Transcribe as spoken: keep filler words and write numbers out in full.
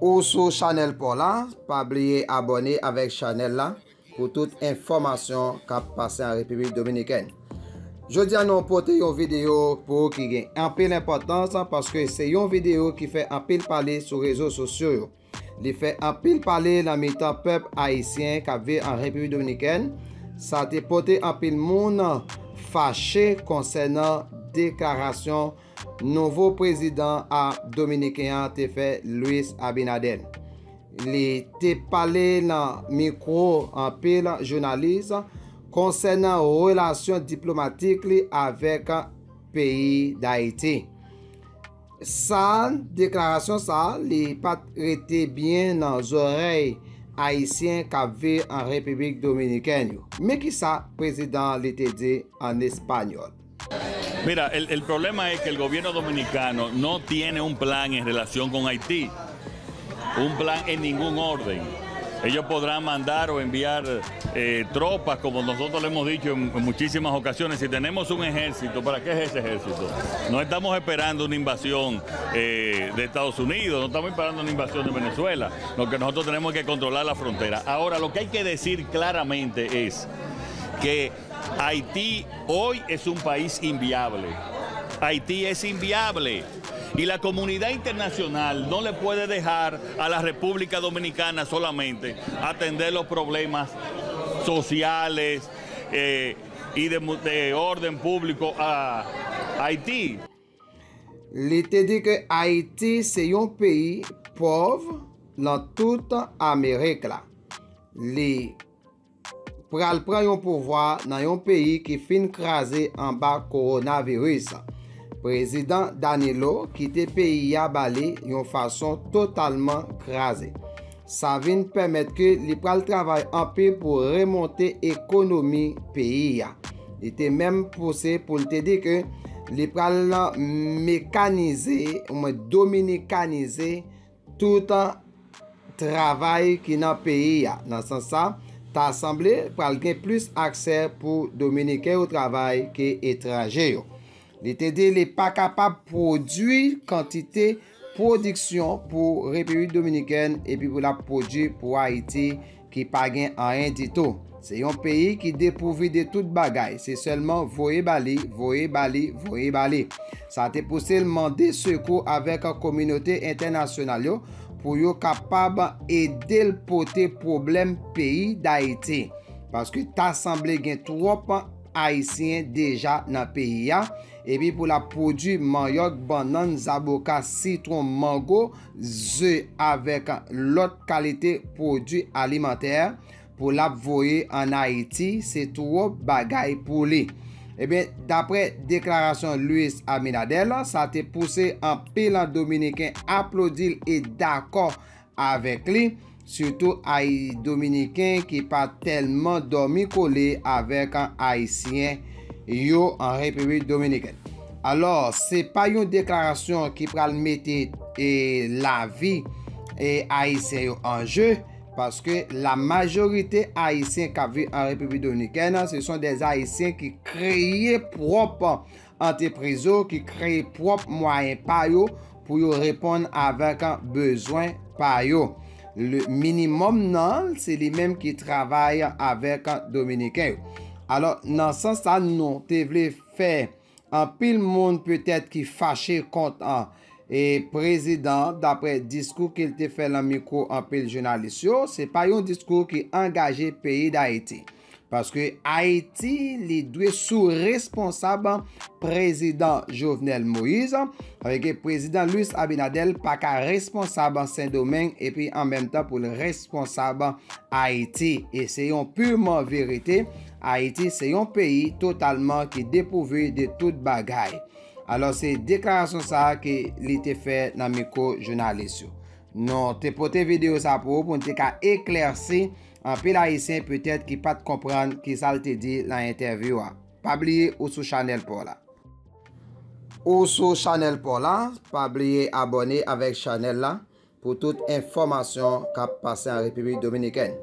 Ou sou chanèl pa w la, pa bliye abòne avèk chanèl la pou tout enfòmasyon k ap pase an Repiblik Dominikèn. Jodi a nou pote yon videyo pou ou ki gen anpil enpòtans, paske se yon videyo ki fè anpil pale sou rezo sosyo yo. Li fè anpil pale nan mitan pèp ayisyen k ap viv an Repiblik Dominikèn. Sa te pote anpil moun fache konsènan deklarasyon nouvo prezidan a dominiken an te fè, Luis Abinader. Li te pale nan mikwo anpil jounalis konsènan relasyon diplomatik li avèk peyi Dayiti. Sa, deklarasyon sa, li pa t rete byen nan zòrèy ayisyen k ap viv an Repiblik Dominikèn yo. Men ki sa prezidan li te di an espanyòl. Mira, el, el problema es que el gobierno dominicano no tiene un plan en relación con Haití. Un plan en ningún orden. Ellos podrán mandar o enviar eh, tropas, como nosotros le hemos dicho en, en muchísimas ocasiones. Si tenemos un ejército, ¿para qué es ese ejército? No estamos esperando una invasión eh, de Estados Unidos, no estamos esperando una invasión de Venezuela. Lo que nosotros tenemos es que controlar la frontera. Ahora, lo que hay que decir claramente es que Haití hoy es un país inviable. Haití es inviable. Y la comunidad internacional no le puede dejar a la República Dominicana solamente atender los problemas sociales eh, y de, de orden público a Haití. Li te di ke Ayiti se yon peyi pòv nan tout Amerik la. Li pral pran yon pouvwa nan yon peyi ki fin kraze anba kowonaviris. Prezidan Danilo kite peyi a ba li yon fason totalman kraze. Sa vin pèmèt ke li pral travay anpil pou remonte ekonomi peyi a. Li te menm pouse pou l te di ke li pral mekanize, omwen dominikanize tout travay ki nan peyi a. Nan sans sa, ta sanble pral gen plis aksè pou dominiken yo travay ke etranje yo. Li te di li pa kapab pwodui kantite pwodiksyon pou Repiblik Dominikèn epi pou l ap pwodui pou Ayiti ki pa gen anyen ditou. Se yon peyi ki depouvi de tout bagay. Se sèlman voye ba li, voye ba li, voye ba li. Sa te pouse l mande sekou avèk kominote entènasyonal yo pou yo kapab ede l pote pwoblèm peyi Dayiti. Paske ta sanble gen twòp Ayisyen deja nan peyi a. Epi pou l ap pwodui manyòk, bannann, zaboka, sitwon, mango, ze avèk lòt kalite pwodui alimantè pou l ap voye ann Ayiti, se twòp bagay pou li. Ebyen, daprè deklarasyon Luis Abinader, sa te pouse anpil Dominiken aplodi l e dakò avèk li, sitou ay Dominiken ki pa tèlman dòmi kole avèk Ayisyen yo an Repiblik Dominikèn. Alò, se pa yon deklarasyon ki pral mete e, lavi e, Ayisyen yo an je, paske la majorite Ayisyen k ap viv an Repiblik Dominikèn, se son de Ayisyen ki kreye pwòp antrepriz yo, ki kreye pwòp mwayen pa yo pou yo reponn avèk bezwen pa yo. Le minimòm nan, se li menm ki travay avèk Dominiken yo. Alò, nan sans sa, nou te vle fè anpil moun petèt ki fache kont an e prezidan, daprè diskou ke l te fè nan mikwo anpil jounalis yo, se pa yon diskou ki angaje peyi Dayiti. Paske Ayiti, li dwe sou responsab prezidan Jovenel Moïse, avèk prezidan Luis Abinader pa ka responsab Sendomeng epi an menm tan pou l responsab Ayiti. E se yon piman verite, Ayiti se yon peyi totalman ki depouvi de tout bagay. Alò, se deklarasyon sa a ke li te fè nan mikwo jounalis yo. Nou te pote videyo sa pou ou pou n te ka eklèsi anpil Ayisyen petèt ki pa t konprann kisa l te di nan entèvyou a. Pa bliye ou sou chanèl pa w la. Ou sou chanèl pa w la, pa bliye abòne avèk chanèl la pou tout enfòmasyon k ap pase an Repiblik Dominikèn.